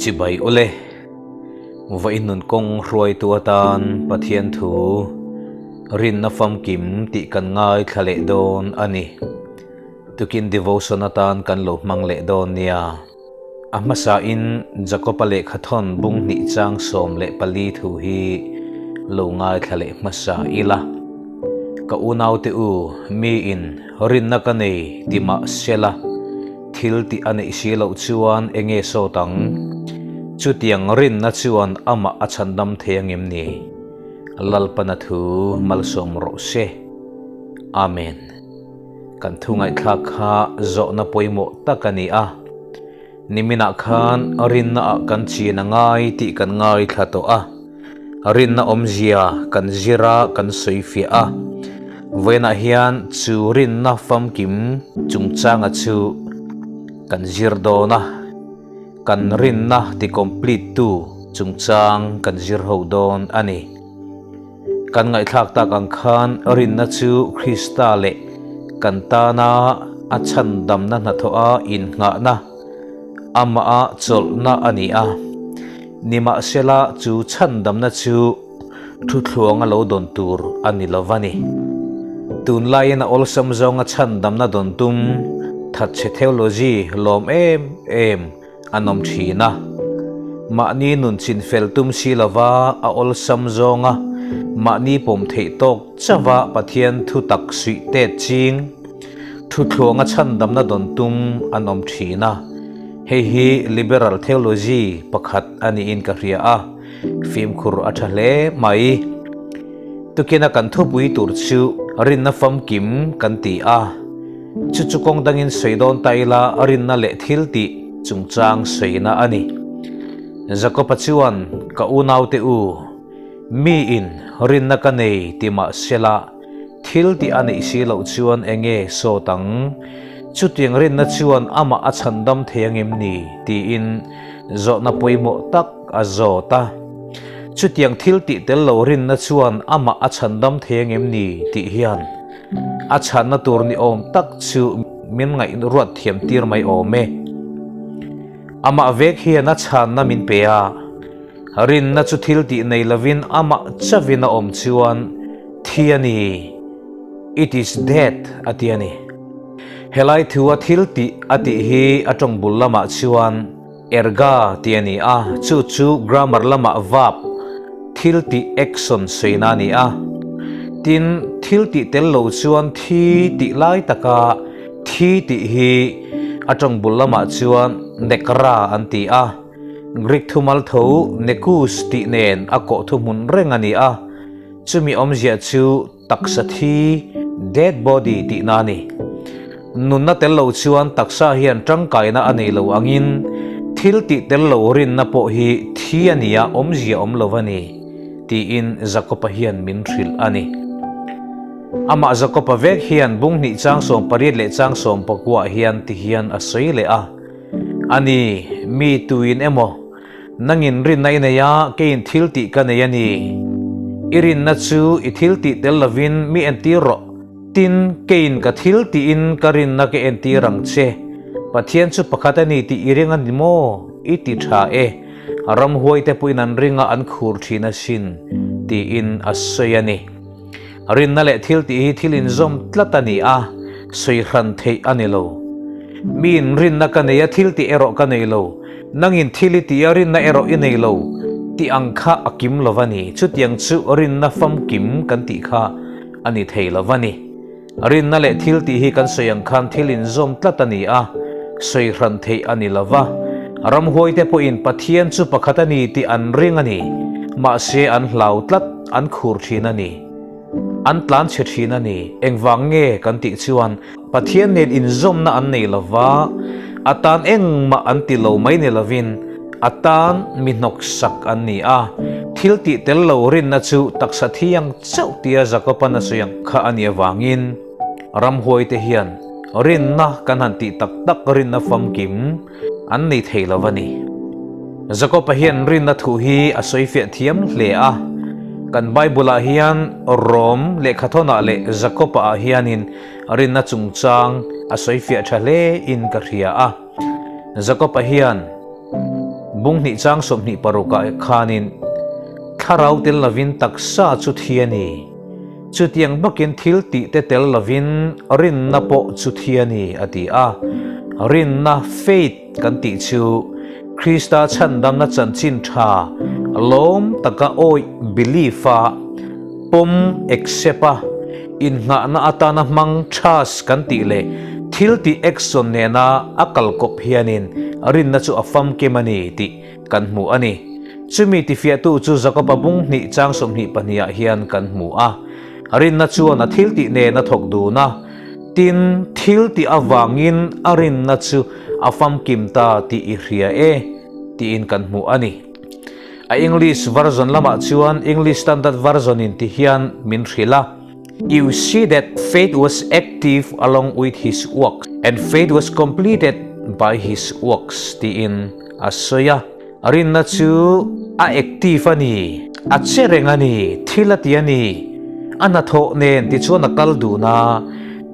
Chibai ule, vawiin nun kawng hruaitu atan Pathian thu rinna famkim tih kan ngaithla leh dawn a ni. Tukin devotion atan kan lo hmang leh dawn nia. A hmasain Jakob-a lehkhathawn bung hnih chang 14 thu hi lo ngaithla leh hmasa ila. Ka unaute u, miin rinna ka nei ti mah sela, thil tih a neih si loh chuan eng nge sawt ang? Chutiang rinna chuan amah a chhandam thei angem ni? Lalpana thu malsawm rawh se. Amen. Kan thu ngaihthlak kha zawhna pawimawh tak a ni a, niminah khan rinnaah kan chin a ngai tih kan ngaithla tawh a, rinna awmzia kan zir a, kan sawi fiah a. Vawiinah hian chu rinna famkim chungchanga chu kan zir dawn a, kan rinna ti complete tu chungchang kan zir ho dawn a ni. Kan ngaihthlak tak ang khan rinna chu Krista leh kan tana a chhandamna hnathawha innghahna, amaha chawlhna a ni a. Nimahsela chu chhandamna chu thuthluanga lo dawn tur a ni lo va ni. Tunlaiin a awlsam zawnga chhandamna dawn tum thatchhe theology lawm em em an awm thin a. Mahni nun chin fel tum si lova a awlsam zawnga mahni pawm theih tawk chauha Pathian thu tak suih tet ching, thuthluanga chhandamna dawn tum an awm thin a. Hei hi liberal theology pakhat a niin ka hria a, fimkhur a tha hle mai. Tukina kan thupui tur chu rinna famkim kan ti a. Chu chu kawng dangin sawi dawn ta ila rinna leh thil tih chungchang sawina a ni. Jakob-a chuan, Ka unaute u, miin rinna ka nei ti mah sela, thil tih a neih si loh chuan eng nge sawt ang? Chutiang rinna chuan amah a chhandam thei angem ni? tiin zawhna pawimawh tak a zawt a. Chutiang thil tih tel lo rinna chuan amah a chhandam thei angem ni? tih hian A chhanna tur ni awm tak chu min ngaihruat thiam tir mai awm e. Amah vek hian a chhanna min pe a, rinna chu thil tih nei lovin amah chavin a awm chuan thi a ni, it is dead, a ti a ni. Helai thu a thil tih a tih hi a tawng bul lamah chuan erga tih a ni a, chu chu grammar lamah verb, thil tih action sawina a ni a. Tin, thil tih tel lo chuan thi tih lai taka thi tih hi a tawng bul lamah chuan nekra an ti a, Greek thumal tho nekus tih nen a kawh thuhmun reng a ni a, chumi awmzia chu Taksa thi, dead body, tihna a ni. Nunna tel lo chuan taksa hian tangkaina a nei lo angin thil tih tel lo rinna pawh hi thi a nia awmzia awm lo a ni, tiin Jakob-a hian min hrilh a ni. Amah Jakob-a vek hian bung hnih chang 18 leh chang 19 hian ti hian a sawi leh a, A ni, mi tuin emaw, Nangin rinna i nei a, keiin thil tih ka nei a ni. I rinna chu i thil tih tel lovin mi entir rawh. Tin, keiin ka thil tihin ka rinna ka entir ang che. Pathian chu pakhat a ni tih i ring a ni maw? I ti tha e. Ramhuaite pawhin an ring a, an khur thin asin, tiin a sawi a ni. Rinna leh thil tih hi thil inzawm tlat a ni a, sawi hran theih a ni lo. Miin rinna ka nei a, thil tih erawh ka nei lo. Nangin thil i tih a, rinna erawh i nei lo tih ang kha a kim lo va ni. Chutiang chu rinna famkim kan tih kha a ni thei lo va ni. Rinna leh thil tih hi kan sawi ang khan thil inzawm tlat a ni a, sawi hran theih a ni lo va. Ramhuaite pawhin Pathian chu pakhat a ni tih an ring a ni, mahse an hlau tlat, an khur thin a ni. An tlan chhe thin a ni. Engvang nge kan tih chuan Pathian nen inzawmna an nei lo va, a tan engmah an ti lo mai ni lovin a tan mi hnawksak an ni a. Thil tih tel lo rinna chu taksa thiang chauh tia Jakoban a sawi ang kha a nih avangin ramhuaite hian rinna kan han tih tak tak rinna famkim an nei thei lo a ni. Jakob-a hian rinna thu hi a sawifiah thiam hle a. Kan Bible-ah hian Rom lehkhathawnah leh Jakob-a ah hianin rinna chungchang a sawifiah tha hle in ka hria a. Jakob-a hian. Bung hnih chang 26 ah khanin, Thlarau tel lovin taksa chu thi a ni. Chutiang bakin thil tih te tel lovin rinna pawh chu thi a ni, a ti a. Rinna, faith, kan tih chu Krista chhandamna chanchin tha lawm taka awih, belief, a pawm, accept, a innghahna atana hmang, trust, kan tih leh thil tih, action, nena a kalkawp hianin rinna chu a famkim a ni tih kan hmu a ni. Chumi tifiahtu chu Jakoba bung hnih chang 22 ah hian kan hmu a. Rinna chuan a thiltih nen a thawk dun a, tin, thiltih avangin a rinna chu a famkim ta tih i hria e, tiin kan hmu a ni. A English version lamah chuan English Standard Version in ti hian min hrilh a, You see that faith was active along with his works, and faith was completed by his works, tiin a sawi a. Rinna chu a active a ni, a che reng a ni, thil a ti a ni, a hnathawh nen tichuan a kal dun a,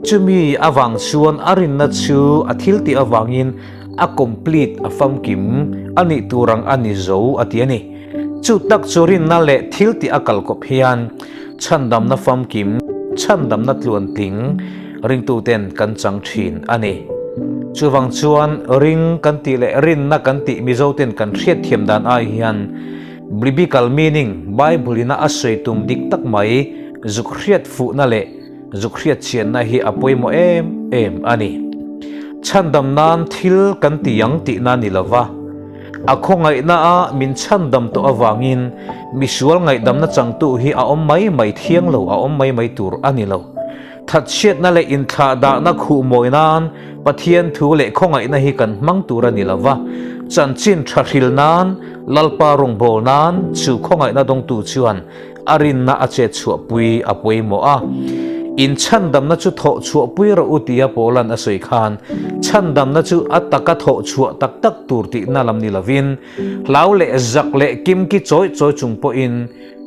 chumi avang chuan a rinna chu a thil tih avangin a complete, a famkim, a nih tur ang a ni zo a ti a ni. Chu tak chu rinna leh thil tih a kal kawp hian chhandamna famkim, chhandamna tluantling ringtuten kan chang thin a ni. Chuvang chuan ring kan tih leh rinna kan tih Mizoten kan hriatthiam dan ai hian Biblical meaning, Bible ina a sawi tum dik tak mai zuk hriat fuhna leh zuk hriat chianna hi a pawimawh em em a ni. Chhandam nan thil kan ti ang tihna ni lova, A khawngaihna a min chhandam tawh avangin misual ngaihdamna changtu hi a awm mai mai thiang lo, a awm mai mai tur a ni lo. Thatchhiatna leh inthlahdahna khuh mawi nan Pathian thu leh khawngaihna hi kan hmang tur a ni lo va, chanchin tha hril nan, Lalpa rawngbâwl nan chu khawngaihna dawngtu chuan A rinna a chet chhuahpui a pawimawh a. In chhandamna chu thawh chhuahpui rawh u tia Paula'n a sawi khan, chhandamna chu a taka thawh chhuah tak tak tur tihna lam ni lovin, hlau leh zak leh kimki chawi chawi chung pawhin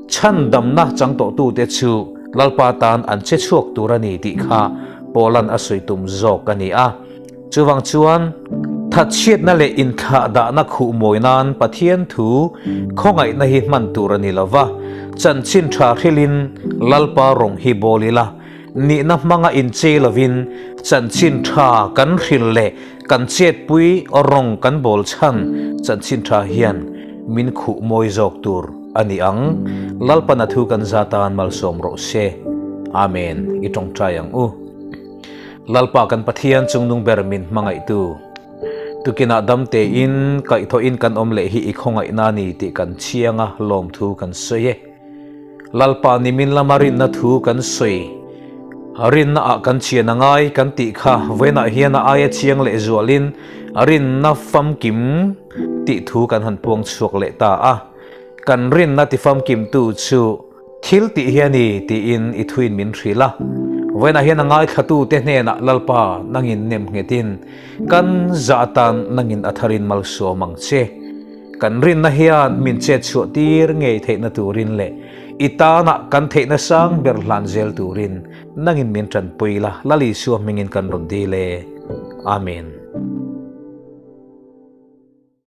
chhandamna chang tawhtute chu Lalpa tan an che chhuak tur a ni tih kha Paula'n a sawi tum zawk a ni a. Chuvang chuan, thatchhiatna leh inthlahdahna khuh mawi nan Pathian thu khawngaihna hi hman tur a ni lo va, chanchin tha hrilhin Lalpa rawng hi bawl ila, nihna hmanga inchei lovin chanchin tha kan hril leh kan chetpui rawng kan bawl chhan chanchin tha hian min khuh mawi zawk tur a ni ang. Lalpan a thu kan za tan malsawm rawh se. Amen. I tawngtai ang u. Lalpa kan Pathian chungnung ber min hmangaihtu, tukinah dam tein kaihthawhin kan awm leh hi i khawngaihna a ni tih kan chiang a, lawmthu kan sawi e. Lalpa nimin lama rinna thu kan sawi, rinna ah kan chian a ngai kan tih kha vawiinah hian a aia chiang leh zualin rinna famkim tih thu kan han puang chhuak leh ta a. Kan rinna tifamkimtu chu Thil tih hi a ni tiin i thuin min hrilh a. Vawiinah hian a ngaithlatute hnenah Lalpa nangin nem nghetin kan zah atan nangin a tharin malsawm ang che. Kan rinna hian min chet chhuah tir ngei theihna turin leh i tanah kan theihna sang ber hlan zel turin nangin min tanpui la, Lal Isua hmingin kan rawn dil e. Amen.